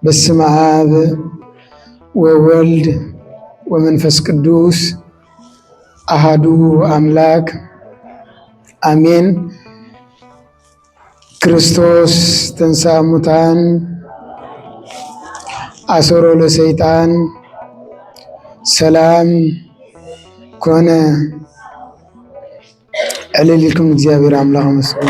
በስመ አብ ወወልድ ወመንፈስ ቅዱስ አሃዱ አምላክ አሜን። ክርስቶስ ተንሥአ እሙታን አሰሮ ለሰይጣን ሰላም ኮነ። ዕልል ኢልኩም እግዚኣብሔር ኣምላኽ ኣመስግኑ።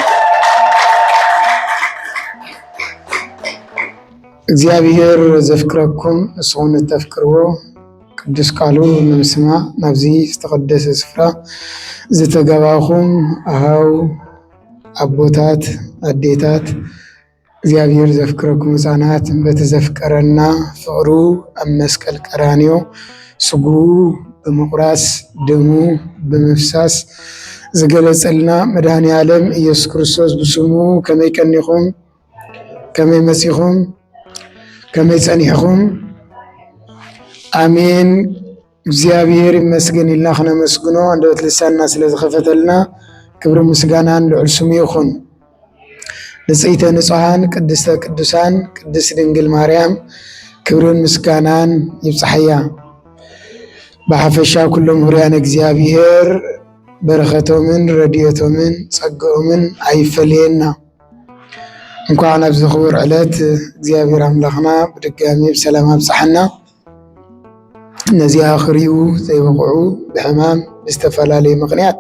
እግዚኣብሔር ዘፍቅረኩም ንስኹም እተፍቅርዎ ቅዱስ ቃሉ ንምስማዕ ናብዚ ዝተቐደሰ ስፍራ ዝተጋባኹም ኣሃው ኣቦታት፣ ኣዴታት፣ እግዚኣብሔር ዘፍቅረኩም ህፃናት፣ በቲ ዘፍቀረና ፍቕሩ ኣብ መስቀል ቀራንዮ ስግኡ ብምቑራስ ደሙ ብምፍሳስ ዝገለጸልና መድኃኔ ዓለም ኢየሱስ ክርስቶስ ብስሙ ከመይ ቀኒኹም? ከመይ መጺኹም? ከመይ ጸኒሕኹም? ኣሜን። እግዚኣብሔር ይመስገን ኢልና ክነመስግኖ ኣንደበት ልሳንና ስለ ዝኸፈተልና ክብሪ ምስጋናን ልዑል ስሙ ይኹን። ንጽይተ ንጹሃን ቅድስተ ቅዱሳን ቅድስት ድንግል ማርያም ክብርን ምስጋናን ይብጽሓያ። ብሓፈሻ ኩሎም ህሩያን እግዚኣብሔር በረኸቶምን ረድኤቶምን ጸግኦምን ኣይፈለየና። እንኳዕ ናብዚ ክቡር ዕለት እግዚኣብሔር ኣምላኽና ብድጋሚ ብሰላም ኣብጽሓና። ነዚኣ ክርእዩ ዘይበቕዑ ብሕማም ብዝተፈላለየ ምኽንያት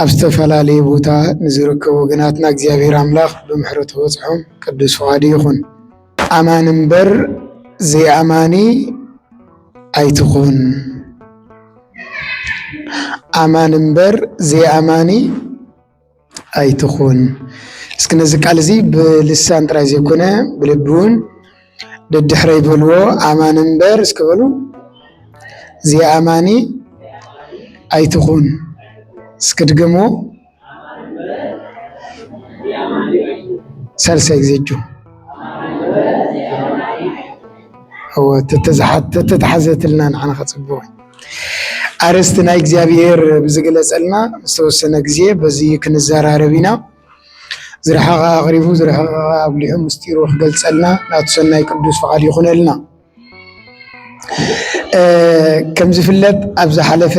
ኣብ ዝተፈላለየ ቦታ ንዝርከቡ ወገናትና እግዚኣብሔር ኣምላኽ ብምሕረቱ ክበጽሖም ቅዱስ ፍቓዱ ይኹን። ኣማን እምበር ዘይኣማኒ ኣይትኹን። ኣማን እምበር ዘይኣማኒ ኣይትኹን። እስኪ ነዚ ቃል እዚ ብልሳን ጥራይ ዘይኮነ ብልቢ እውን ደድሕረይ በልዎ። ኣማን እምበር እስኪ በሉ፣ ዘይኣማኒ ኣይትኹን። እስኪ ድገምዎ። ሳልሳይ ግዜ እጆ። እወ፣ ተተዝሓ-፣ ተተተሓዘትልና ንዓና ከጽብቕ። ኣርእስቲ ናይ እግዚኣብሔር ብዝገለጸልና ዝተወሰነ ግዜ በዚ ክንዘራረብ ኢና። ዝረሓቐ ኣቕሪቡ፣ ዝረሓቐ ኣብሊሑ ምስጢሩ ክገልጸልና ናቱ ሰናይ ቅዱስ ፍቓድ ይኹነልና። እ፣ ከም ዝፍለጥ ኣብ ዝሓለፈ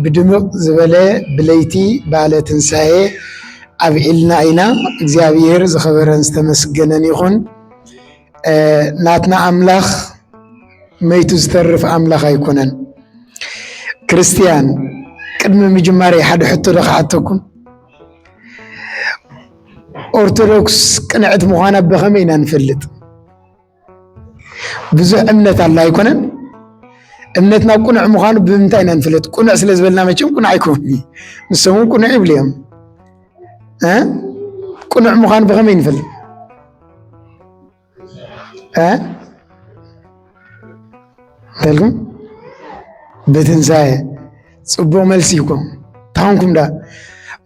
ብድምቕ ዝበለ ብለይቲ በዓለ ትንሳኤ ኣብዒልና ኢና። እግዚኣብሔር ዝኸበረን ዝተመስገነን ይኹን። እ፣ ናትና ኣምላኽ መይቱ ዝተርፍ ኣምላኽ ኣይኮነን። ክርስትያን፣ ቅድሚ ምጅማረይ ሓደ ሕቶ ዶ ክሓተኩም? ኦርቶዶክስ ቅንዕቲ ምዃና ብኸመይ ኢና ንፈልጥ? ብዙሕ እምነት ኣላ ኣይኮነን? እምነትና ቅኑዕ ምዃኑ ብምንታይ ኢና ንፈልጥ? ቅኑዕ ስለ ዝበልና መቸም ቅኑዕ ኣይኮን። ንሶም እውን ቅኑዕ ይብሉ እዮም። እ? ቅኑዕ ምዃኑ ብኸመይ ንፈልጥ? እ? እንተልኩም? ብትንሳኤ። ጽቡቕ መልሲ እኮ። ታንኩም ዳ።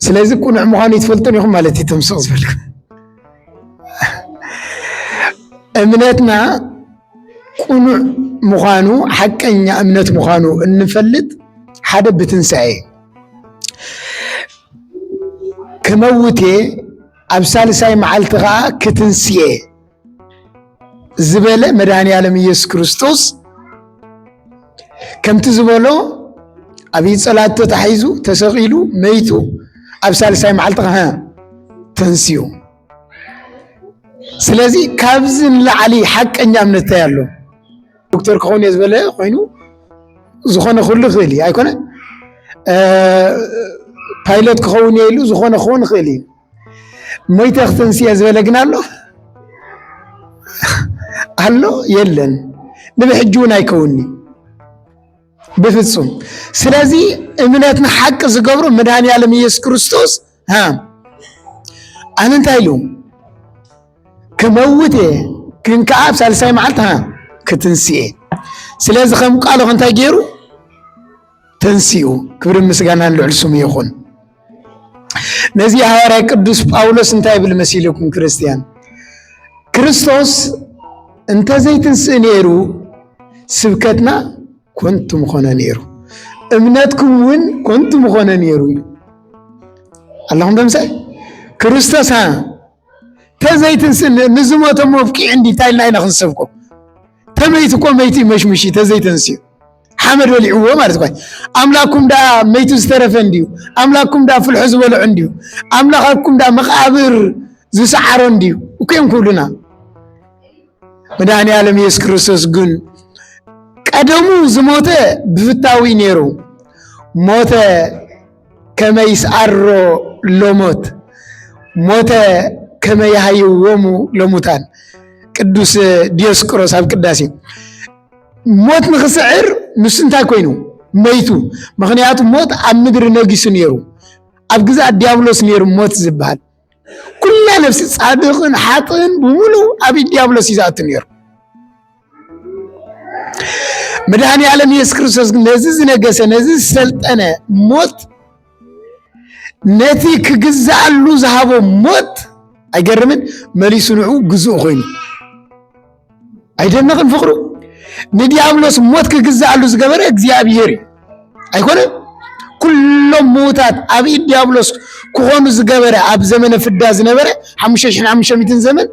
ስለዚ ቅኑዕ ምዃኑ ይትፈልጡን ኢኹም ማለት እዩ፣ ተምስቕ ዝበልኩም። እምነትና ቅኑዕ ምዃኑ፣ ሓቀኛ እምነት ምዃኑ እንፈልጥ ሓደ ብትንሳኤ። ክመውት እየ፣ ኣብ ሳልሳይ መዓልቲ ኸዓ ክትንስእ እየ ዝበለ መድኃኔ ዓለም ኢየሱስ ክርስቶስ ከምቲ ዝበሎ ኣብ ጸላቱ ተታሒዙ፣ ተሰቒሉ፣ መይቱ፣ ኣብ ሳልሳይ መዓልቲ ኸዓ ተንሲኡ። ስለዚ ካብዚ ንላዕሊ ሓቀኛ እምነት እንታይ ኣሎ? ዶክተር ክኸውን እየ ዝበለ ኮይኑ ዝኾነ ክህሉ ይኽእል እዩ፣ ኣይኮነ? እ፣ ፓይለት ክኸውን እየ ኢሉ ዝኾነ ክኸውን ይኽእል እዩ። ሞይተ ክትንስእ እየ ዝበለ ግን ኣሎ? ኣሎ? የለን። ንብሕጂ እውን ኣይከውን'ዩ። ብፍጹም። ስለዚ እምነትና ሓቂ ዝገብሮ መድኃኔ ዓለም ኢየሱስ ክርስቶስ፣ ሃ፣ ኣነ እንታይ ኢሉ? ክመውት እየ፣ ግን ከኣ ኣብ ሳልሳይ መዓልቲ፣ ሃ፣ ክትንስእ እየ። ስለዚ ከም ቃሉ እንታይ ገይሩ? ተንሲኡ። ክብርን ምስጋናን ልዑል ስሙ ይኹን። ነዚ ሃዋርያ ቅዱስ ጳውሎስ እንታይ ይብል መሲልኩም ክርስትያን? ክርስቶስ እንተዘይትንስእ ነይሩ ስብከትና ኮንቱ ምኾነ ነይሩ፣ እምነትኩም እውን ኮንቱ ምኾነ ነይሩ ኢሉ። ኣለኹም ደምሳይ? ክርስቶስ ኣ ተዘይትንስእ ንዝሞተ መብቂዕ እንዲ እንታይ ኢልና ኢና ክንሰብኮ? ተመይቱ እኮ መይቱ መሽምሽ ተዘይተንስዩ ሓመድ በሊዕዎ ማለት እኳ። ኣምላኩም ዳ መይቱ ዝተረፈ እንዲዩ? ኣምላኩም ዳ ፍልሖ ዝበልዖ እንዲዩ? ኣምላካኩም ዳ መቃብር ዝሰዓሮ እንዲዩ? እኮ እዮም ክብሉና። መድኃኔ ዓለም ኢየሱስ ክርስቶስ ግን ቀደሙ ዝሞተ ብፍታዊ ነይሩ። ሞተ ከመይ ይስዓሮ ለሞት፣ ሞተ ከመይ ይሃይዎሙ ለሙታን። ቅዱስ ዲዮስቆሮስ ኣብ ቅዳሴ ሞት ንኽስዕር ንሱ እንታይ ኮይኑ? መይቱ። ምኽንያቱ ሞት ኣብ ምድሪ ነጊሱ ነይሩ። ኣብ ግዛት ዲያብሎስ ነይሩ ሞት ዝበሃል። ኩላ ነፍሲ ጻድቕን ሓጥእን ብምሉእ ኣብ ኢድ ዲያብሎስ እዩ ዝኣቱ ነይሩ። መድኃኔ ዓለም ኢየሱስ ክርስቶስ ግን ነዚ ዝነገሰ፣ ነዚ ዝሰልጠነ ሞት፣ ነቲ ክግዝኣሉ ዝሃቦ ሞት፣ ኣይገርምን? መሊሱ ንዑ ግዙእ ኮይኑ። ኣይደነቕን ፍቕሩ? ንዲያብሎስ ሞት ክግዝኣሉ ዝገበረ እግዚኣብሔር እዩ። ኣይኮነን? ኩሎም ምዉታት ኣብ ኢድ ዲያብሎስ ክኾኑ ዝገበረ፣ ኣብ ዘመነ ፍዳ ዝነበረ ሓሙሽተ ሽሕን ሓሙሽተ ሚእትን ዘመን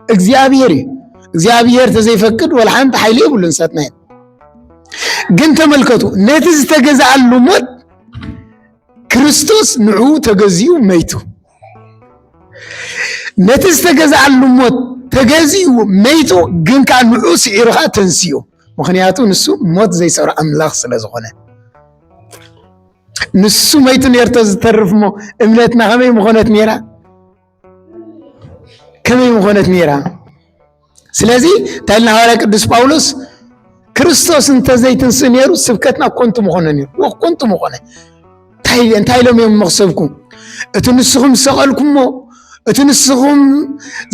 እግዚኣብሔር እዩ። እግዚኣብሔር ተዘይፈቅድ ወላ ሓንቲ ሓይሊ የብሉን ሳጥናኤል። ግን ተመልከቱ፣ ነቲ ዝተገዝኣሉ ሞት ክርስቶስ ንዕኡ ተገዚኡ መይቱ። ነቲ ዝተገዝኣሉ ሞት ተገዚኡ መይቱ፣ ግን ከኣ ንዕኡ ስዒሩ ከኣ ተንሲኡ። ምኽንያቱ ንሱ ሞት ዘይሰዕሮ ኣምላኽ ስለ ዝኾነ። ንሱ መይቱ ነይሩ ተዝተርፍ እሞ እምነትና ከመይ ምኾነት ነይራ? ከመይ ምኾነት ነይራ? ስለዚ እንታይ ኢልና ሃዋርያ ቅዱስ ጳውሎስ፣ ክርስቶስ እንተዘይትንስእ ነይሩ ስብከትና ኮንቱ ምኾነ ነይሩ። ወ-፣ ኮንቱ ምኾነ። እንታይ፣ እንታይ ኢሎም እዮም መኽሰብኩም? እቲ ንስኹም ዝሰቐልኩሞ፣ እቲ ንስኹም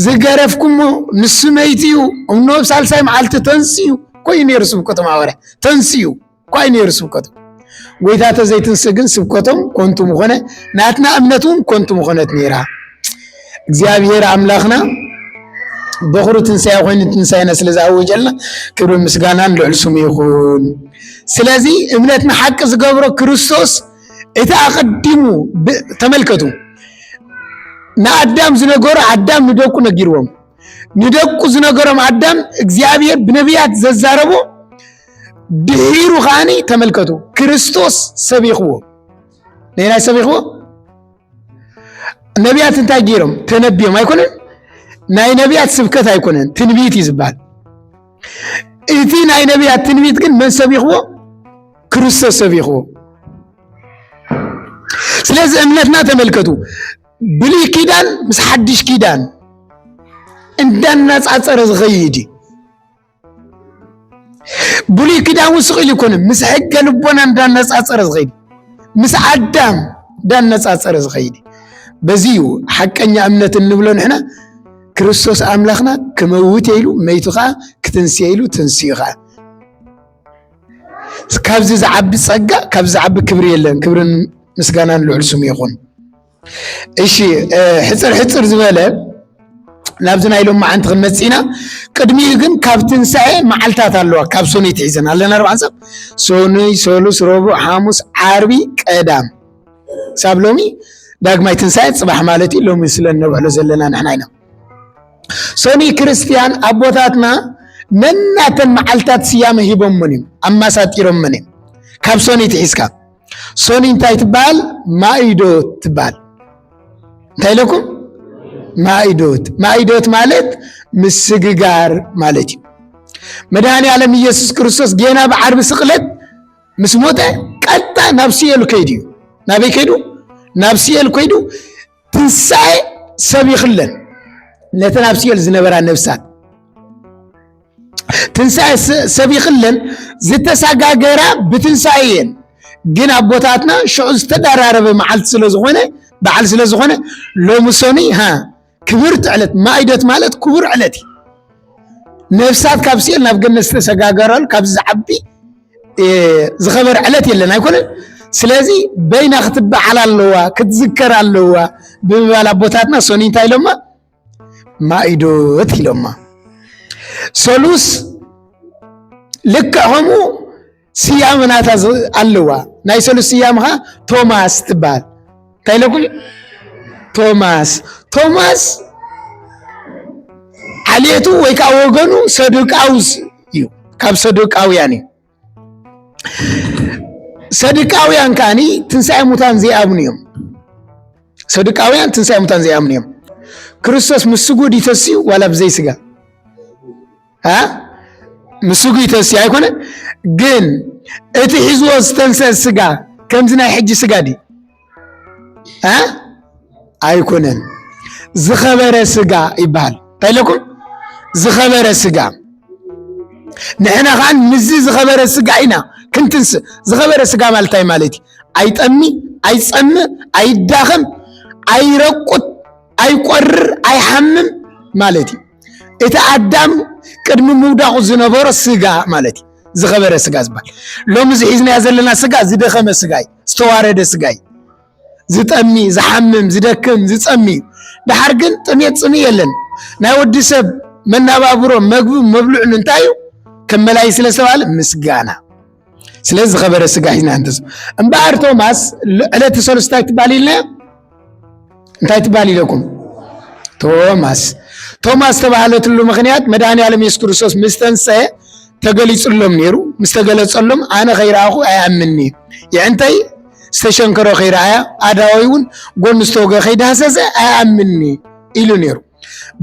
ዝገረፍኩሞ፣ ንሱ መይቱ እዩ፣ እምኖ ኣብ ሳልሳይ መዓልቲ ተንስኡ እኮ እዩ ነይሩ ስብከቶም ሃዋርያ። ተንስኡ እኳ እዩ ነይሩ ስብከቱ። ጎይታ ተዘይትንስእ ግን ስብከቶም ኮንቱ ምኾነ፣ ናትና እምነት እውን ኮንቱ ምኾነት ነይራ። እግዚኣብሔር ኣምላኽና በኹሪ ትንሳኤ ኮይኑ ትንሳኤና ስለ ዝኣወጀልና ክብሪ ምስጋናን ልዑል ስሙ ይኹን። ስለዚ እምነትና ሓቂ ዝገብሮ ክርስቶስ እቲ ኣቐዲሙ ብ-፣ ተመልከቱ፣ ንኣዳም ዝነገሮ ኣዳም ንደቁ ነጊርዎም። ንደቁ ዝነገሮም ኣዳም እግዚኣብሔር ብነቢያት ዘዛረቦ ድሒሩ ከዓኒ ተመልከቱ፣ ክርስቶስ ሰቢኽዎ። ናይ፣ ናይ ሰቢኽዎ? ነቢያት እንታይ ገይሮም? ተነቢዮም ኣይኮነን? ናይ ነቢያት ስብከት ኣይኮነን፣ ትንቢት እዩ ዝበሃል። እቲ ናይ ነቢያት ትንቢት ግን መን ሰቢኽዎ? ክርስቶስ ሰቢኽዎ። ስለዚ እምነትና ተመልከቱ፣ ብሉይ ኪዳን ምስ ሓድሽ ኪዳን እንዳነጻጸረ ዝኸይድ እዩ። ብሉይ ኪዳን እውን ስቕ ኢሉ ይኮነ፣ ምስ ሕገ ልቦና እንዳነጻጸረ ዝኸይድ፣ ምስ ኣዳም እንዳነጻጸረ ዝኸይድ። በዚ እዩ ሓቀኛ እምነት እንብሎ ንሕና፣ ክርስቶስ ኣምላኽና ክመውት ኢሉ፣ መይቱ ኸዓ ክትንስየ ኢሉ፣ ትንስዩ ኸዓ። ካብዚ ዝዓቢ ጸጋ፣ ካብዚ ዝዓቢ ክብሪ የለን። ክብርን ምስጋናን ልዑል ስሙ ይኹን። እሺ፣ እ፣ ሕጽር ሕጽር ዝበለ ናብዚ ናይ ሎማዓንቲ ክንመጽእ ኢና። ቅድሚኡ ግን ካብ ትንሳኤ መዓልታት ኣለዋ። ካብ ሰኑይ ትሒዘን ኣለና ኣርባዕተ ሰብ፣ ሰኑይ፣ ሰሉስ፣ ረቡዕ፣ ሓሙስ፣ ዓርቢ፣ ቀዳም። ክሳብ ሎሚ ዳግማይ ትንሳኤ ጽባሕ ማለት እዩ። ሎሚ ስለ እነብዕሎ ዘለና ንሕና ኢና። ሰኑይ ክርስትያን ኣቦታትና ነናተን መዓልታት ስያመ ሂቦመን እዮም፣ ኣማሳጢሮመን እዮም። ካብ ሰኑይ ትሒዝካ ሰኑይ እንታይ ትበሃል? ማኢዶት ትበሃል። እንታይ ኢለኩም? ማኢዶት። ማኢዶት ማለት ምስግጋር ማለት እዩ። መድኃኔ ዓለም ኢየሱስ ክርስቶስ ጌና ብዓርቢ ስቕለት ምስ ሞተ ቀጥታ ናብ ሲኦል ከይዱ እዩ። ናበይ ከይዱ? ናብ ሲኦል ከይዱ ትንሳኤ ሰቢኽለን ነተን ኣብ ሲኦል ዝነበራ ነፍሳት። ትንሳኤ ስ-፣ ሰቢኽለን ዝተሰጋገራ ብትንሳኤ እየን። ግን ኣቦታትና ሽዑ ዝተደራረበ መዓልቲ ስለ ዝኾነ፣ በዓል ስለ ዝኾነ፣ ሎሚ ሰኑይ፣ ሃ፣ ክብርቲ ዕለት፣ ማኢዶት ማለት ክቡር ዕለት እዩ። ነፍሳት ካብ ሲኦል ናብ ገነት ዝተሰጋገራሉ ካብዚ ዝዓቢ፣ እ፣ ዝኸበረ ዕለት የለን ኣይኮነን? ስለዚ በይና ክትበዓል ኣለዋ፣ ክትዝከር ኣለዋ ብምባል ኣቦታትና ሰኑይ እንታይ ኢሎማ? ማኢዶት ኢሎማ። ሰሉስ ልክዕ ከምኡ ስያመ ናታ ዝ- ኣለዋ። ናይ ሰሉስ ስያመ ኸዓ ቶማስ ትበሃል። እንታይ ኢለኩም? ቶማስ። ቶማስ ዓሌቱ ወይ ከዓ ወገኑ ሰዱቃውስ እዩ። ካብ ሰዱቃውያን እዩ። ሰዱቃውያን ከዓኒ ትንሳኤ ሙታን ዘይኣምኑ እዮም። ሰዱቃውያን ትንሳኤ ሙታን ዘይኣምኑ እዮም። ክርስቶስ ምስ ስጉ ድዩ ተሲኡ ዋላ ብዘይ ስጋ? አ? ምስ ስጉ እዩ ተሲኡ ኣይኮነን? ግን እቲ ሒዝዎ ዝተንሰ ስጋ ከምዚ ናይ ሕጂ ስጋ ድዩ? አ? ኣይኮነን። ዝኸበረ ስጋ ይበሃል። እንታይ ኢለኩም? ዝኸበረ ስጋ። ንሕና ኸዓ ምስዚ ዝኸበረ ስጋ ኢና ክንትንስእ። ዝኸበረ ስጋ ማለት እንታይ ማለት እዩ? ኣይጠሚ፣ ኣይጸምእ፣ ኣይዳኸም፣ ኣይረቁት፣ ኣይቆርር፣ ኣይሓምም ማለት እዩ። እቲ ኣዳም ቅድሚ ምውዳቑ ዝነበሮ ስጋ ማለት እዩ። ዝኸበረ ስጋ ዝበሃል። ሎሚ እዚ ሒዝናዮ ዘለና ስጋ ዝደኸመ ስጋ እዩ። ዝተዋረደ ስጋ እዩ። ዝጠሚ፣ ዝሓምም፣ ዝደክም፣ ዝጸሚ እዩ። ደሓር ግን ጥሜት ጽምኢ የለን። ናይ ወዲ ሰብ መናባብሮ፣ መግቡ፣ መብልዑ እንታይ እዩ? ከመላይ ስለ ዝተባለ ምስጋና። ስለዚ ዝኸበረ ስጋ ሒዝና እንተስ-፣ እምበኣር ቶማስ ል-፣ ዕለተ ሰሉስ እንታይ ትባል ኢልና? እንታይ ትባል ኢለኩም? ቶማስ። ቶማስ ተባህለትሉ ምኽንያት መድኃኔ ዓለም የሱስ ክርስቶስ ምስ ተንሰ ተገሊጹሎም ነይሩ። ምስ ተገለጸሎም ኣነ ከይረኣኹ ኣይኣምንኒ። የዕንተይ ዝተሸንከሮ ከይረኣያ ኣዳወይ እውን ጎኑ ዝተወገ ከይዳህሰሰ ኣይኣምንኒ ኢሉ ነይሩ።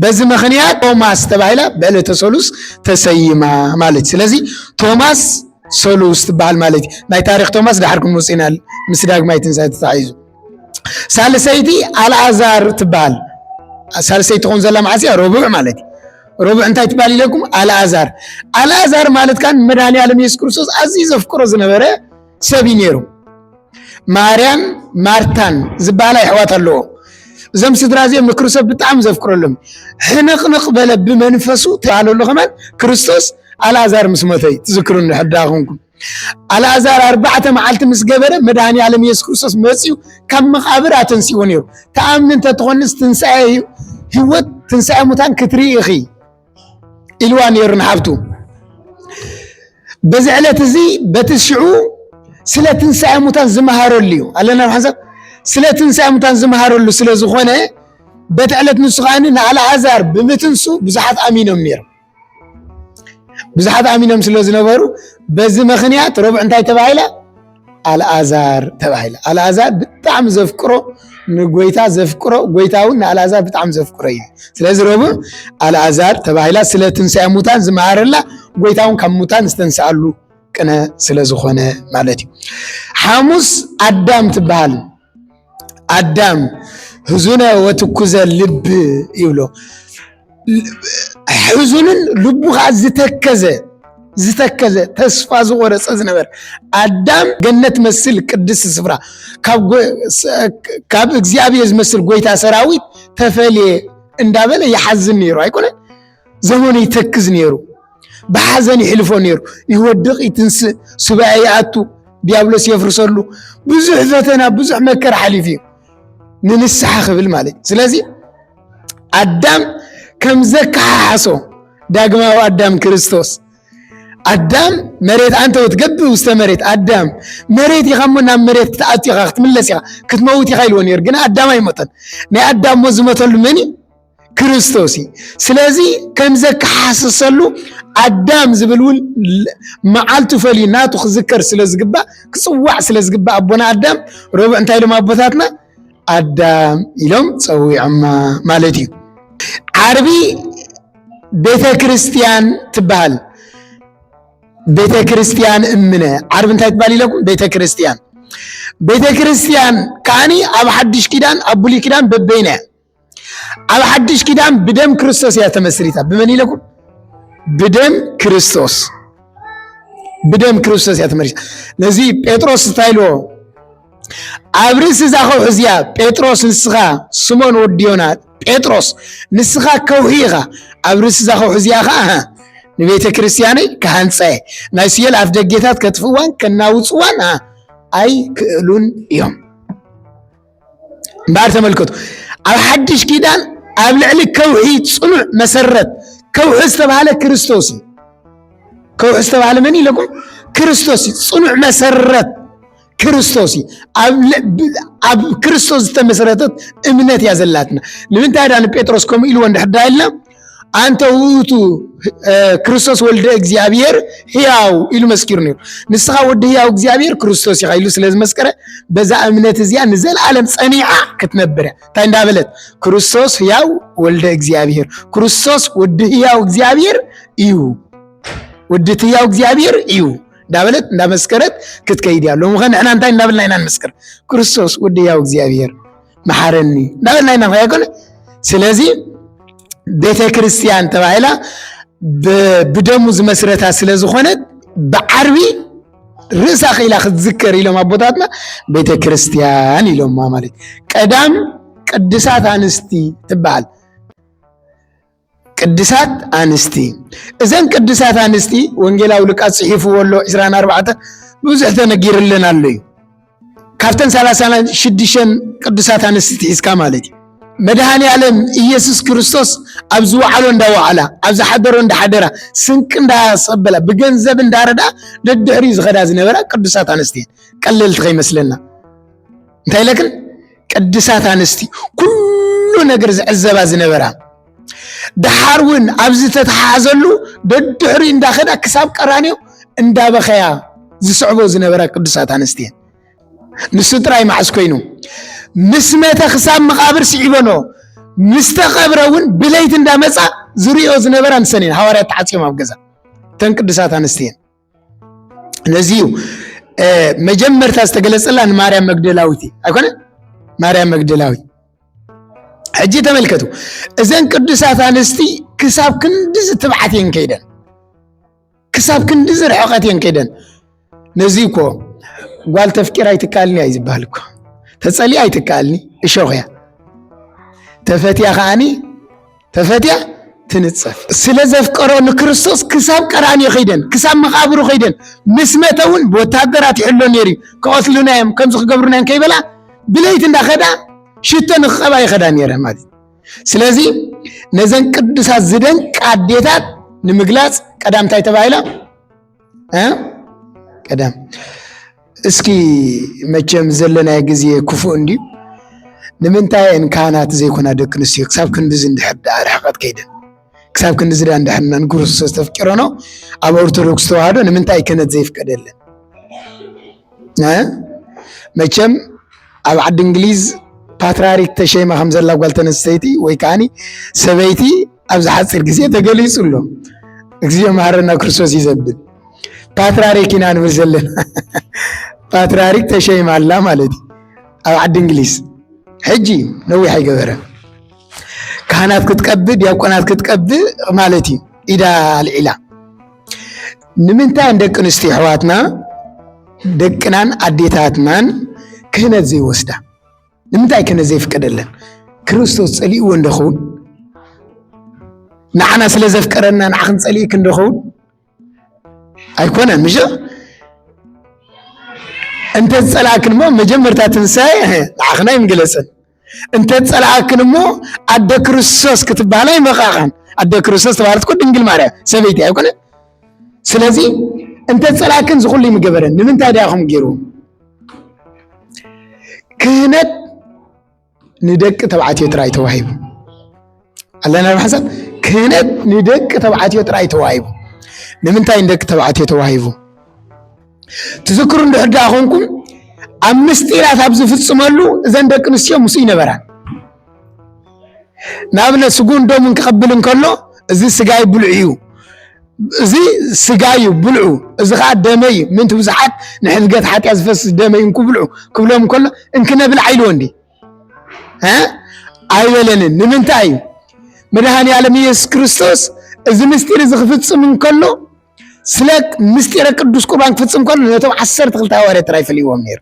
በዚ ምኽንያት ቶማስ ተባሂላ ብዕለተ ሰሉስ ተሰይማ ማለት እዩ። ስለዚ ቶማስ ሰሉስ ትበሃል ማለት እዩ። ናይ ታሪኽ ቶማስ ዳሕር ክንወፅእ ኢና ምስ ዳግማይ ትንሳኤ ተታሒዙ። ሳልሰይቲ ኣልኣዛር ትበሃል። ሳልሰይቲ ትኸውን ዘላ መዓስ እያ? ረቡዕ ማለት እዩ። ረቡዕ እንታይ ትበሃል ኢለኩም? ኣልኣዛር። ኣልኣዛር ማለት ከዓ ንመድኃኔ ዓለም የሱስ ክርስቶስ ኣዝዩ ዘፍቅሮ ዝነበረ ሰብ እዩ ነይሩ። ማርያም ማርታን ዝበሃላ የሕዋት ኣለዎ። እዞም ስድራ እዚኦም ንክርስቶስ ብጣዕሚ ዘፍቅረሎም። ሕንቕንቕ በለ ብመንፈሱ ተባህለሉ ከማን ክርስቶስ ኣልኣዛር ምስ ሞተ እዩ። ትዝክሩ እንድሕር ደኣ ኮንኩም። ኣልኣዛር ኣርባዕተ መዓልቲ ምስ ገበረ መድኃኔ ዓለም የሱስ ክርስቶስ መጺኡ ካብ መቓብር ኣተንሲዎ ነይሩ። ተኣምኒ እንተትኾንስ ትንሳኤ ህይወት፣ ትንሳኤ ሙታን ክትርኢ ኢኺ ኢልዋ ነይሩ ንሓብቱ። በዚ ዕለት እዚ በቲ ሽዑ ስለ ትንሳኤ ሙታን ዝመሃረሉ እዩ። ኣለና ኣብ ሓንሳብ ስለ ትንሳኤ ሙታን ዝመሃረሉ ስለ ዝኾነ በቲ ዕለት ንሱ ከኣ ንኣልዓዛር ብምትንሱ ብዙሓት ኣሚኖም ነይሮም። ብዙሓት ኣሚኖም ስለ ዝነበሩ በዚ ምኽንያት ረቡዕ እንታይ ተባሂላ? ኣልኣዛር ተባሂላ። ኣልኣዛር ብጣዕሚ ዘፍቅሮ ንጎይታ ዘፍቅሮ ጎይታ እውን ንኣልኣዛር ብጣዕሚ ዘፍቅሮ እዩ። ስለዚ ረቡዕ ኣልኣዛር ተባሂላ ስለ ትንሳኤ ሙታን ዝመሃረላ ጎይታ እውን ካብ ሙታን ዝተንስኣሉ ቅነ ስለ ዝኾነ ማለት እዩ። ሓሙስ ኣዳም ትበሃል። ኣዳም ህዙነ ወትኩዘ ልብ ይብሎ። ሕዙንን ልቡ ከዓ ዝተከዘ ዝተከዘ ተስፋ ዝቆረፀ ዝነበር ኣዳም ገነት መስል ቅድስቲ ስፍራ ካብ ጎ- ስ- ካብ እግዚኣብሔር ዝመስል ጎይታ ሰራዊት ተፈልየ እንዳበለ ይሓዝን ነይሩ ኣይኮነ። ዘመኑ ይተክዝ ነይሩ። ብሓዘን ይሕልፎ ነይሩ። ይወድቕ ይትንስእ፣ ሱባኤ ይኣቱ፣ ዲያብሎስ የፍርሰሉ። ብዙሕ ፈተና ብዙሕ መከራ ሓሊፉ እዩ ንንስሓ ክብል ማለት እዩ። ስለዚ ኣዳም ከም ዘከሓሓሶ ዳግማዊ ኣዳም ክርስቶስ ኣዳም መሬት ኣንተ ወትገብእ ውስተ መሬት ኣዳም መሬት ኢኻ እሞ ናብ መሬት ክትኣቱ ኢኻ ክትምለስ ኢኻ ክትመውት ኢኻ ኢልዎ ነይሩ። ግን ኣዳም ኣይሞተን። ናይ ኣዳም ሞት ዝሞተሉ መን እዩ? ክርስቶስ እዩ። ስለዚ ከም ዘከሓስሰሉ ኣዳም ዝብል እውን ል- መዓልቱ ፈልዩ ናቱ ክዝከር ስለ ዝግባእ ክፅዋዕ ስለ ዝግባእ ኣቦና ኣዳም ረቡዕ እንታይ ኢሎም ኣቦታትና ኣዳም ኢሎም ፀዊዖማ ማለት እዩ። ዓርቢ ቤተ ክርስቲያን ትበሃል። ቤተ ክርስቲያን እምነ ዓርቢ እንታይ ትበሃል ኢለኩም? ቤተ ክርስቲያን ቤተ ክርስቲያን ከዓኒ ኣብ ሓድሽ ኪዳን ኣብ ብሉይ ኪዳን በበይና እያ። ኣብ ሓድሽ ኪዳን ብደም ክርስቶስ እያ ተመስሪታ። ብመን ኢለኩም? ብደም ክርስቶስ ብደም ክርስቶስ እያ ተመሪሳ። ነዚ ጴጥሮስ እንታይ ኢልዎ? ኣብ ርእሲ እዛ ከውሒ እዚኣ ጴጥሮስ ንስኻ ስሞን ወዲ ዮና ጴጥሮስ ንስኻ ከውሒ ኢኻ። ኣብ ርእሲ እዛ ከውሒ እዚኣ ኸዓ ንቤተ ክርስቲያነይ ክሃንፀ ናይ ስየል ኣፍ ደጌታት ከጥፍእዋን ከናውፅዋን ኣይክእሉን እዮም። እምበኣር ተመልከቱ ኣብ ሓድሽ ኪዳን ኣብ ልዕሊ ከውሒ ፅኑዕ መሰረት ከውሒ ዝተባህለ ክርስቶስ እዩ። ከውሒ ዝተባህለ መን ኢለኩም? ክርስቶስ እዩ። ጽኑዕ መሰረት ክርስቶስ እዩ። ኣብ ል- ብ- ኣብ ክርስቶስ ዝተመሰረተት እምነት እያ ዘላትና። ንምንታይ ዳ ንጴጥሮስ ከምኡ ኢልዎ እንድሕር ዳ ኢልና፣ ኣንተ ውእቱ ክርስቶስ ወልደ እግዚኣብሔር ሕያው ኢሉ መስኪሩ ነይሩ። ንስኻ ወዲ ሕያው እግዚኣብሔር ክርስቶስ ኢኻ ኢሉ ስለ ዝመስከረ፣ በዛ እምነት እዚኣ ንዘለኣለም ጸኒዓ ክትነብር እያ። እንታይ እንዳበለት? ክርስቶስ ሕያው ወልደ እግዚኣብሔር፣ ክርስቶስ ወዲ ሕያው እግዚኣብሔር እዩ፣ ወዲ እቲ ሕያው እግዚኣብሔር እዩ እንዳበለት እንዳመስከረት ክትከይድ እያ። ሎምኸ ንሕና እንታይ እንዳበልና ኢና ንመስክር? ክርስቶስ ወዲ ሕያው እግዚኣብሔር መሓረኒ እንዳበልና ኢና ንኸይድ ኣይኮነ። ስለዚ ቤተ ክርስቲያን ተባሂላ ብ- ብደሙ ዝመስረታ ስለ ዝኾነት፣ ብዓርቢ ርእሳ ክኢላ ክትዝከር ኢሎም ኣቦታትና ቤተ ክርስቲያን ኢሎማ። ማለት ቀዳም ቅድሳት ኣንስቲ ትበሃል። ቅድሳት ኣንስቲ፣ እዘን ቅድሳት ኣንስቲ ወንጌላዊ ሉቃስ ጽሒፍዎ ኣሎ። ዕስራን ኣርባዕተ ብዙሕ ተነጊርለን ኣሎ እዩ። ካብተን ሰላሳን ሽዱሽተን ቅዱሳት ኣንስቲ ትሒዝካ ማለት እዩ። መድሃኒ ዓለም ኢየሱስ ክርስቶስ ኣብ ዝወዓሎ እንዳወዓላ፣ ኣብ ዝሓደሮ እንዳሓደራ፣ ስንቂ እንዳሰበላ፣ ብገንዘብ እንዳረዳ ደድሕሪኡ ዝኸዳ ዝነበራ ቅዱሳት ኣንስቲ እየን። ቀለልቲ ከይመስለና። እንታይ ኢለክን? ቅድሳት ኣንስቲ፣ ኩሉ ነገር ዝዕዘባ ዝነበራ፣ ደሓር እውን ኣብ ዝተተሓሓዘሉ ደድሕሪኡ እንዳኸዳ ክሳብ ቀራንዮ እንዳበኸያ ዝስዕቦ ዝነበራ ቅዱሳት ኣንስቲ እየን። ንሱ ጥራይ መዓስ ኮይኑ? ምስ መተ ክሳብ መቓብር ስዒበኖ፣ ምስ ተቐብረ እውን ብለይቲ እንዳመጻ ዝርእዮ ዝነበራ ንሰን እየን። ሃዋርያት ተዓጽዮም ኣብ ገዛ። እተን ቅዱሳት ኣንስቲ እየን። ነዚ እዩ፣ እ፣ መጀመርታ ዝተገለጸላ ንማርያም መግደላዊት እዩ። ኣይኮነ? ማርያም መግደላዊት። ሕጂ ተመልከቱ። እዘን ቅዱሳት ኣንስቲ ክሳብ ክንድዚ ትብዓት እየን ከይደን። ክሳብ ክንድዚ ርሕቐት እየን ከይደን። ነዚ እኮ ጓል ተፍቂራ ኣይትከኣልኒ እዩ ዝበሃል እኮ። ተጸሊኣ ኣይትከኣልኒ፣ እሾኽ እያ። ተፈትያ ከኣኒ፣ ተፈትያ ትንጸፍ። ስለ ዘፍቀሮ ንክርስቶስ ክሳብ ቀራንዮ ከይደን፣ ክሳብ መቓብሩ ከይደን፣ ምስ መተ እውን ብወታደራት ይሕሎ ነይሩ እዩ። ክቐትሉና እዮም፣ ከምዚ ክገብሩና እዮም ከይበላ፣ ብለይቲ እንዳኸዳ ሽቶ ንክቐባ ይኸዳ ነይረ ማለት እዩ። ስለዚ ነዘን ቅዱሳት ዝደንቃ ኣዴታት ንምግላጽ ቀዳም እንታይ ተባሂላ? እ? ቀዳም። እስኪ መቸም ዘለናዮ ግዜ ክፉእ እንድዩ። ንምንታይ እየን ካህናት ዘይኮና ደቂ ኣንስትዮ ክሳብ ክንድዚ እንድሕር ደኣ ርሕቐት ከይደን? ክሳብ ክንድዚ ደኣ እንድሕር ንክርስቶስ ተፍቂረኖ ኣብ ኦርቶዶክስ ተዋህዶ ንምንታይ ክህነት ዘይፍቀደለን? እ? መቸም ኣብ ዓዲ እንግሊዝ ፓትርያርክ ተሸይማ ከም ዘላ ጓል ተነስተይቲ ወይ ከዓኒ ሰበይቲ ኣብዚ ሓፂር ግዜ ተገሊፁ ኣሎ። እግዚኦ መሐረና ክርስቶስ እዩ ዘብል። ፓትርያርክ ኢና ንብል ዘለና። ፓትርያርክ ተሸይማ ኣላ ማለት እዩ ኣብ ዓዲ እንግሊዝ። ሕጂ ነዊሕ ኣይገበረ። ካህናት ክትቀብእ፣ ዲያቆናት ክትቀብእ ማለት እዩ። ኢዳ ኣልዒላ። ንምንታይ ደቂ ኣንስትዮ ኣሕዋትና ደቅናን ኣዴታትናን ክህነት ዘይወስዳ? ንምንታይ ክህነት ዘይፍቀደለን? ክርስቶስ ጸሊእዎ እንደኸውን? ንዓና ስለ ዘፍቀረና ንዓኽን ጸሊእክ እንደኸውን? ኣይኮነን፣ ምሽ? እንተ ዝጸላእክን እሞ መጀመርታ ትንሳኤ ንዓኽን ኣይምገለጸን። እንተ ዝጸላእክን እሞ ኣደ ክርስቶስ ክትበሃላ ኣይመኻኻን። ኣደ ክርስቶስ ተባህለት እኮ ድንግል ማርያም ሰበይቲ ኣይኮነን? ስለዚ እንተ ዝጸላእክን ዝኹሉ ይምገበረን። ንምንታይ ድያ ከምኡ ገይሩ? ክህነት ንደቂ ተባዕትዮ ጥራይ ተዋሂቡ። ኣለና ኣብ ሓሳብ? ክህነት ንደቂ ተባዕትዮ ጥራይ ተዋሂቡ። ንምንታይ ንደቂ ተባዕትዮ ተዋሂቡ? ትዝክሩ እንድሕር ደኣ ኮንኩም፣ ኣብ ምስጢራት ኣብ ዝፍጽመሉ እዘን ደቂ ኣንስትዮ ምስኡ ይነበራን። ንኣብነት ስጉን ደሙን ክቐብል እንከሎ፣ እዚ ስጋይ ብልዑ እዩ፣ እዚ ስጋይ እዩ ብልዑ፣ እዚ ኸዓ ደመይ እዩ፣ ምእንቲ ብዙሓት ንሕድገት ሓጢኣት ዝፈስስ ደመይ እንኩ ብልዑ ክብሎም እንከሎ፣ እንክነ ብልዓ ኢልዎ እንዲ? እ? ኣይበለንን። ንምንታይ እዩ? መድኃኔ ዓለም ኢየሱስ ክርስቶስ እዚ ምስጢር እዚ ክፍጽም እንከሎ፣ ስለ ምስጢረ ቅዱስ ቁርባን ክፍጽም ከሎ ነቶም ዓሰርተ ክልተ ሃዋርያት ጥራይ ፈሊዎም ነይሩ።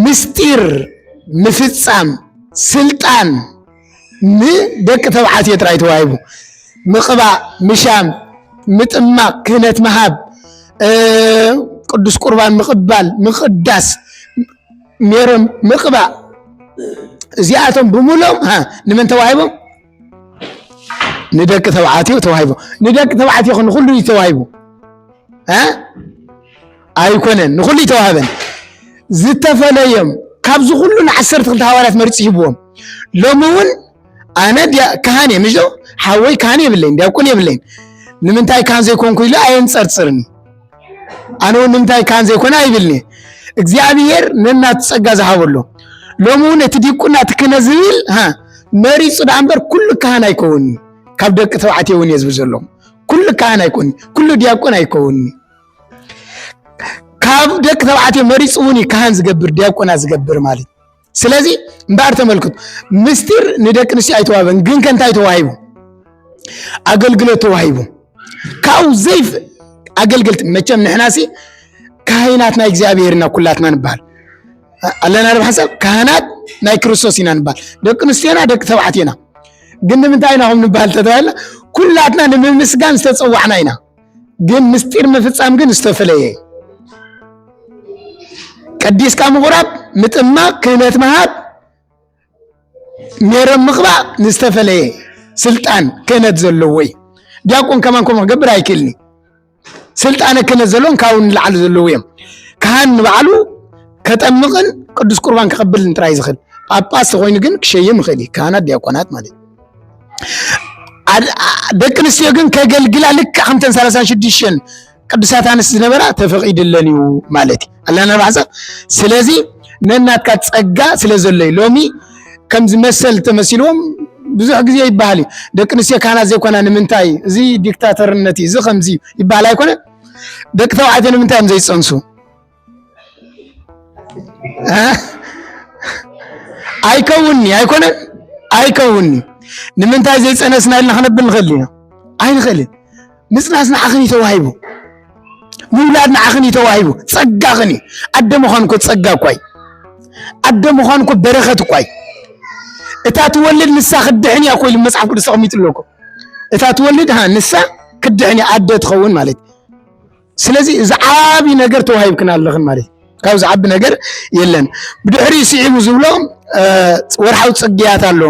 ምስጢር ምፍጻም ስልጣን ንደቂ ተባዕትዮ ጥራይ ተዋሂቡ። ምቕባእ፣ ምሻም፣ ምጥማቕ፣ ክህነት ምሃብ፣ እ፣ ቅዱስ ቁርባን ምቕባል፣ ምቕዳስ፣ ሜሮን ምቕባእ፣ እዚኣቶም ብምሎም፣ ሃ፣ ንመን ተዋሂቦም? ንደቂ ተባዕትዮ ተዋሂቦም። ንደቂ ተባዕትዮ ኾን ንኹሉ እዩ ተዋሂቡ? እ? ኣይኮነን፣ ንኹሉ ይተዋህበን። ዝተፈለዮም ካብዚ ኩሉ ንዓሰርተ ክልተ ሃዋርያት መሪጹ ሂብዎም። ሎሚ እውን ኣነ ድያ-፣ ካህን እየ፣ ምሽ ዶ? ሓወይ ካህን የብለይን፣ ዲያቆን የብለይን። ንምንታይ ካህን ዘይኮንኩ ኢሉ ኣየንጸርጽርን። ኣነ እውን ንምንታይ ካህን ዘይኮነ ኣይብልኒ። እግዚኣብሔር ነናቱ ጸጋ ዝሃበሎ። ሎሚ እውን እቲ ዲቁና እቲ ክህነት ዝብል፣ ሃ፣ መሪጹ ደኣ እምበር ኩሉ ካህን ኣይከውንኒ። ካብ ደቂ ተባዕትዮ እውን እየ ዝብል ዘለኹ። ኩሉ ካህን ኣይኮንኒ፣ ኩሉ ዲያቆን ኣይከውንኒ። ካብ ደቂ ተባዕትዮ መሪጹ እውን እዩ ካህን ዝገብር፣ ዲያቆና ዝገብር ማለት። ስለዚ እምበኣር ተመልክቱ፣ ምስጢር ንደቂ ኣንስትዮ ኣይተዋህበን፣ ግን ከ እንታይ ተዋሂቡ? ኣገልግሎት ተዋሂቡ። ካብኡ ዘይፍ-፣ ኣገልግልቲ፣ መቸም ንሕናሲ ካህናት ናይ እግዚኣብሔር ኢና ኩላትና ንበሃል። ኣለና ዶ ሓሳብ? ካህናት ናይ ክርስቶስ ኢና ንበሃል። ደቂ ኣንስትዮና ደቂ ተባዕትዮና። ግን ንምንታይ ኢና ኹም ንበሃል ተተባሂልና? ኩላትና ንምምስጋን ዝተጸዋዕና ኢና። ግን ምስጢር ምፍጻም ግን ዝተፈለየ እዩ። ቀዲስካ ምቑራብ፣ ምጥማቕ፣ ክህነት ምሃብ፣ ሜሮን ምቕባእ ንዝተፈለየ ስልጣን ክህነት ዘለዎ እዩ። ዲያቆን ከማን ከምኡ ክገብር ኣይክእልን እዩ። ስልጣነ ክህነት ዘለዎን ካብኡ ንላዕሊ ዘለዉ እዮም። ካህን ንባዕሉ ከጠምቕን ቅዱስ ቁርባን ክቐብልን ጥራይ ዝኽእል። ጳጳስ ተኾይኑ ግን ክሸይም ይኽእል እዩ። ካህናት፣ ዲያቆናት ማለት እዩ። ኣድ-፣ ኣ-፣ ደቂ ኣንስትዮ ግን ከገልግላ ልክዕ ከምተን ሰላሳን ሽዱሽተን ቅዱሳት ኣንስቲ ዝነበራ ተፈቒድለን እዩ ማለት እዩ። ኣለና ዶ ሓሳብ? ስለዚ ነናትካ ጸጋ ስለ ዘሎ እዩ። ሎሚ ከምዚ መሰል ተመሲልዎም ብዙሕ ግዜ ይበሃል እዩ። ደቂ ኣንስትዮ ካህናት ዘይኮና ንምንታይ? እዚ ዲክታተርነት እዩ፣ እዚ ከምዚ እዩ ይበሃል ኣይኮነ? ደቂ ተባዕትዮ ንምንታይ እዮም ዘይጸንሱ? እ? ኣይከውንኒ፣ ኣይኮነን? ኣይከውንኒ። ንምንታይ ዘይጸነስና ኢልና ክነብል ንኽእል ኢና? ኣይንኽእልን። ምጽናስ ንዓኽን እዩ ተዋሂቡ። ምውላድ ንዓኽን እዩ ተዋሂቡ። ጸጋኽን እዩ። ኣደ ምዃን እኮ ጸጋ እኳ እዩ። ኣደ ምዃን እኮ በረኸት እኳ እዩ። እታ ትወልድ ንሳ ክትድሕን እያ እኮ ኢሉ መጽሓፍ ቅዱስ ተቐሚጡ ኣሎ እኮ። እታ ትወልድ፣ ሃ፣ ንሳ ክትድሕን እያ፣ ኣደ ትኸውን ማለት እዩ። ስለዚ እዚ ዓቢ ነገር ተዋሂብክን ኣለኽን ማለት እዩ። ካብዚ ዓቢ ነገር የለን። ብድሕሪኡ ስዒቡ ዝብሎ፣ እ፣ ወርሓዊ ጽግያት ኣሎ።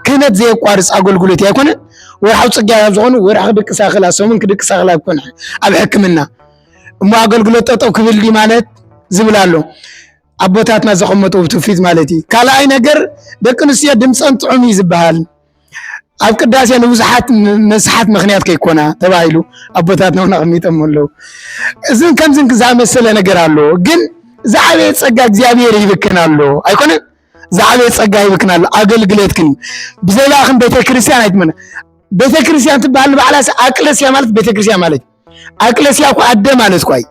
ክህነት ዘየቋርጽ ኣገልግሎት እዩ ኣይኮነን? ወርሓዊ ጽግያት ኣብ ዝኾኑ ወርሒ ክድቅስ ኣኽእል፣ ሰሙን ክድቅስ ኣኽእል ኣይኮነ ኣብ ሕክምና። እሞ ኣገልግሎት ጠጠው ክብል ድዩ ማለት ዝብል ኣሎ። ኣቦታትና ዘቐመጥዎ ትውፊት ማለት እዩ። ካልኣይ ነገር ደቂ ኣንስትዮ ድምፀን ጥዑም እዩ ዝበሃል። ኣብ ቅዳሴ ንብዙሓት ም-፣ መስሓት ምኽንያት ከይኮና ተባሂሉ ኣቦታትና እውን ኣቐሚጦም ኣለዉ። እዝን ከምዝን ዝኣመሰለ ነገር ኣለዎ። ግን ዝዓበየ ጸጋ እግዚኣብሔር ይህብክን ኣሎ። ኣይኮነን? ዝዓበየ ጸጋ ይህብክን ኣሎ። ኣገልግለትክን እዩ። ብዘይ ብኣኽን ቤተ ክርስቲያን ኣይትመነ። ቤተ ክርስቲያን ትበሃል ንባዕላስ ኣቅለስያ ማለት ቤተ ክርስቲያን ማለት እዩ። ኣቅለስያ እኮ ኣደ ማለት እኳ እዩ።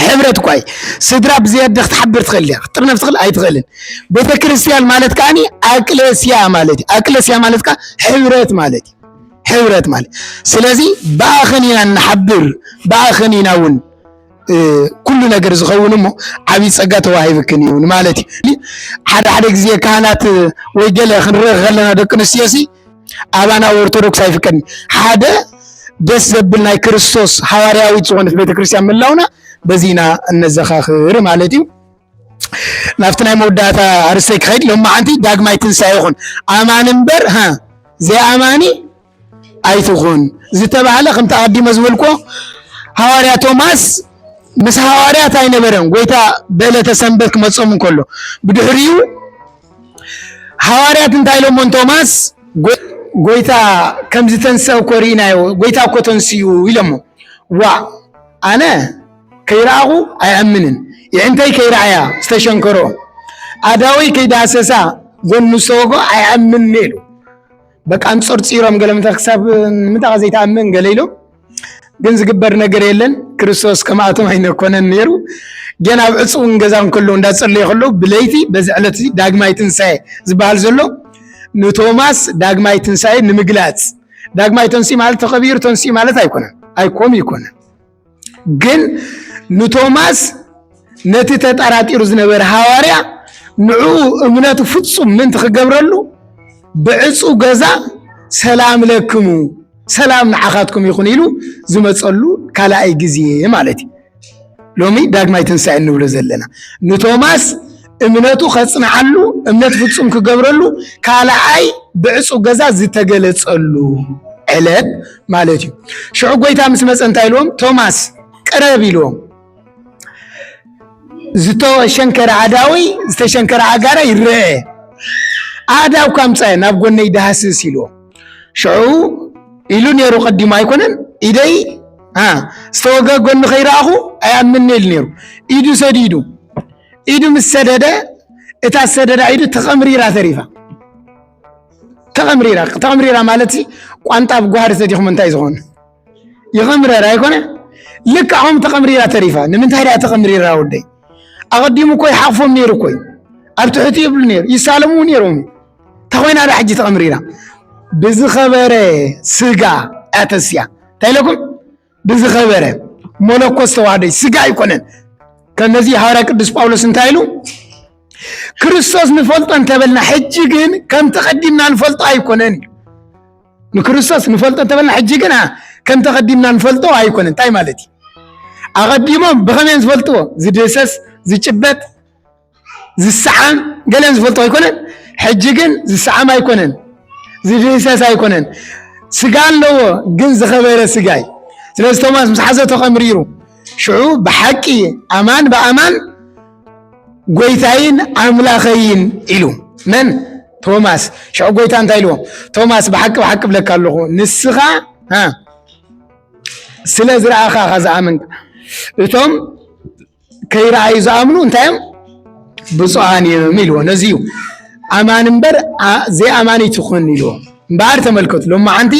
ሕብረት እኳ እዩ። ስድራ ብዘይ ኣደ ክትሓብር ትኽእል እያ። ክትጥርነፍ ትኽእል ኣይትኽእልን። ቤተ ክርስቲያን ማለት ከኣኒ ኣቅለስያ ማለት እዩ። ኣቅለስያ ማለት ከኣ ሕብረት ማለት እዩ። ሕብረት ማለት። ስለዚ ብኣኽን ኢና ንሓብር፣ ብኣኽን ኢና እውን፣ እ፣ ኩሉ ነገር ዝኸውን እሞ ዓብዪ ጸጋ ተዋሂብክን እዩ ንማለት እዩ። ሓደ ሓደ ግዜ ካህናት ወይ ገለ ክንርኢ ከለና ደቂ ኣንስትዮሲ ኣባና ኣብ ኦርቶዶክስ ኣይፍቀድን። ሓደ ደስ ዘብል ናይ ክርስቶስ ሃዋርያዊት ዝኾነት ቤተክርስትያን ምህላውና በዚ ኢና እነዘኻኽር ማለት እዩ። ናብቲ ናይ መወዳእታ ኣርእስተይ ክኸይድ፣ ሎማዓንቲ ዳግማይ ትንሳኤ ይኹን። ኣማኒ እምበር፣ ሃ፣ ዘይኣማኒ ኣይትኹን ዝተባህለ፣ ከምቲ ኣቐዲመ ዝበልኩዎ፣ ሃዋርያ ቶማስ ምስ ሃዋርያት ኣይነበረን፣ ጎይታ ብዕለተ ሰንበት ክመጾም እንከሎ። ብድሕሪኡ ሃዋርያት እንታይ ኢሎሞ ንቶማስ? ጎ-፣ ጎይታ ከም ዝተንስአ እኮ ርኢናዮ፣ ጎይታ እኮ ተንሲኡ ኢሎሞ። ዋእ፣ ኣነ ከይረኣኹ ኣይኣምንን፣ የዕንተይ ከይረኣያ ዝተሸንከሮ፣ ኣእዳወይ ከይዳሰሳ ጎኑ ዝተወግኦ ኣይኣምንን ኢሉ። በቃ ኣንጸርጺሮም፣ ገለ ምንታይ ክሳብ ንምንታይ ዘይትኣምን ገለ ኢሎም። ግን ዝግበር ነገር የለን። ክርስቶስ ከማኣቶም ኣይነኮነን ነይሩ። ገና ኣብ ዕጹውን ገዛ እንከለዉ፣ እንዳጸለዩ ከለዉ፣ ብለይቲ በዚ ዕለት እዚ ዳግማይ ትንሳኤ ዝበሃል ዘሎ ንቶማስ ዳግማይ ትንሳኤ ንምግላጽ፣ ዳግማይ ተንሲኡ ማለት ተኸቢሩ ተንሲኡ ማለት ኣይኮነን፣ ኣይኮም ይኮነን። ግን ንቶማስ ነቲ ተጠራጢሩ ዝነበረ ሃዋርያ ንዕኡ እምነቱ ፍጹም ምእንቲ ክገብረሉ ብዕጹው ገዛ ሰላም ለክሙ፣ ሰላም ንዓኻትኩም ይኹን ኢሉ ዝመጸሉ ካልኣይ ግዜ ማለት እዩ። ሎሚ ዳግማይ ትንሳኤ እንብሎ ዘለና ንቶማስ እምነቱ ከጽንዓሉ፣ እምነት ፍጹም ክገብረሉ ካልኣይ ብዕጹው ገዛ ዝተገለጸሉ ዕለት ማለት እዩ። ሽዑ ጎይታ ምስ መጸ እንታይ ኢልዎም? ቶማስ ቅረብ ኢልዎም። ዝተሸንከረ ኣእዳወይ ዝተሸንከረ ኣእጋረይ ይረአ፣ ኣእዳውካ ኣምጻየ ናብ ጎነይ ዳህስስ ኢልዎም። ሽዑ ኢሉ ነይሩ ቀዲሙ ኣይኮነን? ኢደይ ዝተወገ ጎኒ ከይረኣኹ ኣይኣምንን ኢሉ ነይሩ። ኢዱ ሰዲዱ፣ ኢዱ ምስ ሰደደ እታ ዝሰደዳ ኢዱ ተቐምሪራ ተሪፋ። ተቐምሪራ ተቐምሪራ ማለት ቋንጣ ብጓህሪ ተዲኹም እንታይ ዝኾነ ይቐምረር ኣይኮነ? ልክዕ ከምኡ ተቐምሪራ ተሪፋ። ንምንታይ ደኣ ተቐምሪራ ወደይ? ኣቐዲሙ እኮ ይሓቕፎም ነይሩ እኮ እዩ። ኣብ ትሕቲ ይብሉ ነይሩ፣ ይሳለሙ ነይሮም። እንታይ ኮይና ደኣ ሕጂ ተቐምሪራ? ብዝኸበረ ስጋ ኣተስያ። እንታይ ኢለኩም? ብዝኸበረ መለኮት ዝተዋህደ ስጋ ኣይኮነን። ከነዚ ሃዋርያ ቅዱስ ጳውሎስ እንታይ ኢሉ? ክርስቶስ ንፈልጦ እንተበልና ሕጂ ግን ከምቲ ቀዲምና ንፈልጦ ኣይኮነን እዩ። ንክርስቶስ ንፈልጦ እንተበልና ሕጂ ግን ከም ተቐዲምና ንፈልጦ ኣይኮነን። እንታይ ማለት እዩ? ኣቐዲሞም ብኸመይ ዝፈልጥዎ? ዝድህሰስ፣ ዝጭበጥ፣ ዝሰዓም ገለን ዝፈልጦ ኣይኮነን። ሕጂ ግን ዝሰዓም ኣይኮነን፣ ዝድህሰስ ኣይኮነን። ስጋ ኣለዎ ግን ዝኸበረ ስጋ እዩ። ስለዚ ቶማስ ምስ ሓዘ ተቐምሪሩ ሽዑ ብሓቂ ኣማን ብኣማን ጎይታይን ኣምላኸይን ኢሉ። መን? ቶማስ። ሽዑ ጎይታ እንታይ ኢልዎ? ቶማስ ብሓቂ ብሓቂ ብለካ ኣለኹ ንስኻ ስለ ዝረኣኻ ኢኻ ዝኣመንካ። እቶም ከይረኣዩ ዝኣምኑ እንታይ እዮም? ብፁዓን እዮም ኢልዎ። ነዚ እዩ ኣማን እምበር ዘይኣማን ኣይትኹን ኢልዎ። እምበኣር ተመልከቱ፣ ሎማዓንቲ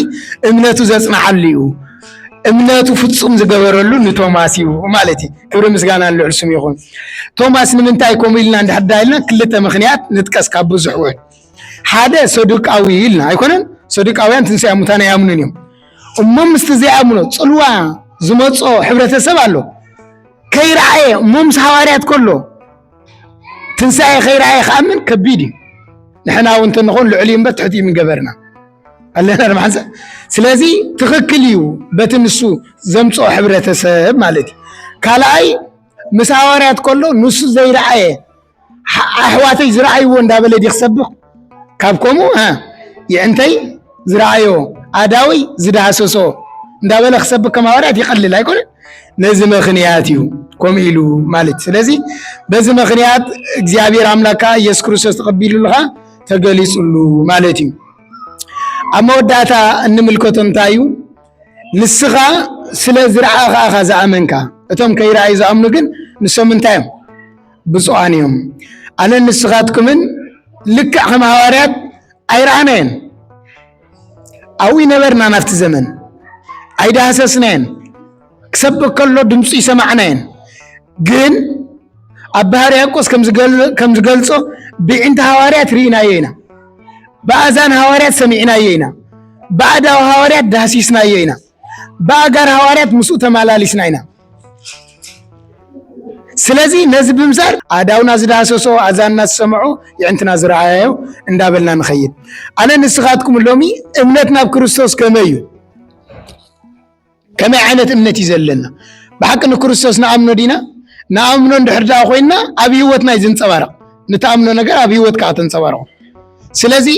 እምነቱ ዘጽንዓሉ እዩ። እምነቱ ፍጹም ዝገበረሉ ንቶማስ እዩ ማለት እዩ። ክብሪ ምስጋና ንልዑል ስሙ ይኹን። ቶማስ ንምንታይ ከምኡ ኢልና እንድሕር ዳ ኢልና ክልተ ምኽንያት ንጥቀስ ካብ ብዙሕ ውዕል። ሓደ ሰዱቃዊ ኢልና ኣይኮነን? ሰዱቃውያን ትንሳኤ ሙታን ኣይኣምኑን እዮም። እሞ ምስቲ ዘይኣምኖ ጽልዋ ዝመጾ ሕብረተሰብ ኣሎ። ከይረኣየ እሞ ምስ ሃዋርያት ከሎ ትንሳኤ ከይረኣየ ክኣምን ከቢድ እዩ። ንሕና እውን እንተንኾን ልዕሊ እምበር ትሕቲ እዩ ምገበርና ኣለና ዶ ማሕፀ። ስለዚ ትኽክል እዩ በቲ ንሱ ዘምፅኦ ሕብረተሰብ ማለት እዩ። ካልኣይ ምስ ሃዋርያት ከሎ ንሱ ዘይረኣየ ኣሕዋተይ ዝረኣይዎ እንዳበለ ድዩ ክሰብኽ? ካብ ከምኡ የዕንተይ ዝረኣዮ ኣዳወይ ዝዳህሰሶ እንዳበለ ክሰብኽ ከም ሃዋርያት ይቐልል ኣይኮነን። ነዚ ምኽንያት እዩ ከምኡ ኢሉ ማለት። ስለዚ በዚ ምኽንያት እግዚኣብሔር ኣምላካ ኢየሱስ ክርስቶስ ተቐቢሉልኻ ተገሊጹሉ ማለት እዩ። ኣብ መወዳእታ እንምልከቶ እንታይ እዩ? ንስኻ ስለ ዝረኣኻ ኢኻ ዝኣመንካ፣ እቶም ከይረኣዩ ዝኣምኑ ግን ንሶም እንታይ እዮም? ብፁዓን እዮም። ኣነን ንስኻትኩምን ልክዕ ከም ሃዋርያት ኣይረኣናየን። ኣብኡ ይነበርና ናብቲ ዘመን ኣይዳህሰስናየን። ክሰብክ ከሎ ድምፁ ይሰማዕናየን። ግን ኣባ ሕርያቆስ ከም ዝገልጾ ብዒንቲ ሃዋርያት ርኢናዮ ኢና። ብኣዛን ሃዋርያት ሰሚዕናዮ ኢና። ብኣእዳው ሃዋርያት ዳህሲስናዮ ኢና። ብኣጋር ሃዋርያት ምስኡ ተማላሊስና ኢና። ስለዚ ነዚ ብምሳር ኣእዳውና ዝዳህሰሶ ኣዛንና ዝሰምዖ የዕንትና ዝረኣዮ እንዳበልና ንኸይድ። ኣነ ንስኻትኩም ሎሚ እምነት ናብ ክርስቶስ ከመይ እዩ? ከመይ ዓይነት እምነት እዩ ዘለና? ብሓቂ ንክርስቶስ ንኣምኖ ዲና? ንኣምኖ እንድሕር ደኣ ኮይንና ኣብ ህይወትና እዩ ዝንጸባረቕ። ንትኣምኖ ነገር ኣብ ህይወትካ ከተንጸባርቖ። ስለዚ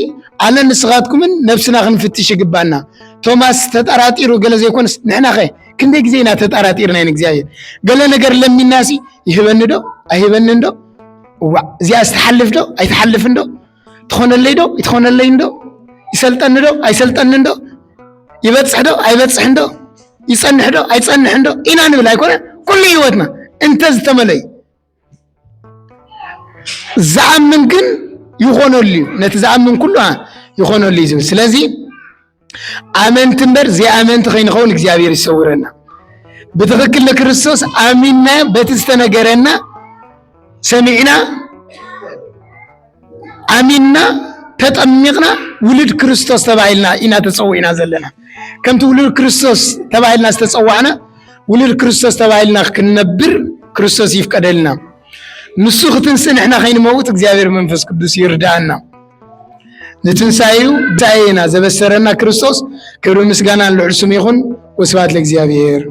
ኣነ ንስኻትኩምን ነብስና ክንፍትሽ ይግባና። ቶማስ ተጠራጢሩ ገለ ዘይኮነስ ንሕናኸ ክንደይ ግዜ ኢና ተጠራጢርና ንእግዚኣብሔር? ገለ ነገር ለሚናሲ ይህበኒ ዶ ኣይህበንን ዶ? እዋእ እዚኣስ ትሓልፍ ዶ ኣይትሓልፍን ዶ? ትኾነለይ ዶ ይትኾነለይን ዶ? ይሰልጠኒ ዶ ኣይሰልጠንን ዶ? ይበጽሕ ዶ ኣይበጽሕን ዶ? ይጸንሕ ዶ ኣይጸንሕን ዶ? ኢና ንብል ኣይኮነ? ኩሉ ህይወትና እንተ ዝተመለዩ ዝኣምን ግን ይኾነሉ እዩ። ነቲ ዝኣምን ኩሉ ይኾነሉ እዩ ዝብል። ስለዚ ኣመንቲ እምበር ዘይኣመንቲ ከይንኸውን እግዚኣብሔር ይሰውረና። ብትኽክል ንክርስቶስ ኣሚንና በቲ ዝተነገረና ሰሚዕና ኣሚንና ተጠሚቕና ውሉድ ክርስቶስ ተባሂልና ኢና ተጸዊዕና ዘለና። ከምቲ ውሉድ ክርስቶስ ተባሂልና ዝተጸዋዕና ውሉድ ክርስቶስ ተባሂልና ክንነብር ክርስቶስ ይፍቀደልና። ንሱ ክትንስእ ንሕና ከይንመውት እግዚኣብሔር መንፈስ ቅዱስ ይርድኣና። ንትንሳኤኡ ትንሳኤ ኢና ዘበሰረና ክርስቶስ። ክብሪ ምስጋና ንልዑል ስሙ ይኹን። ወስብሐት ለእግዚኣብሔር።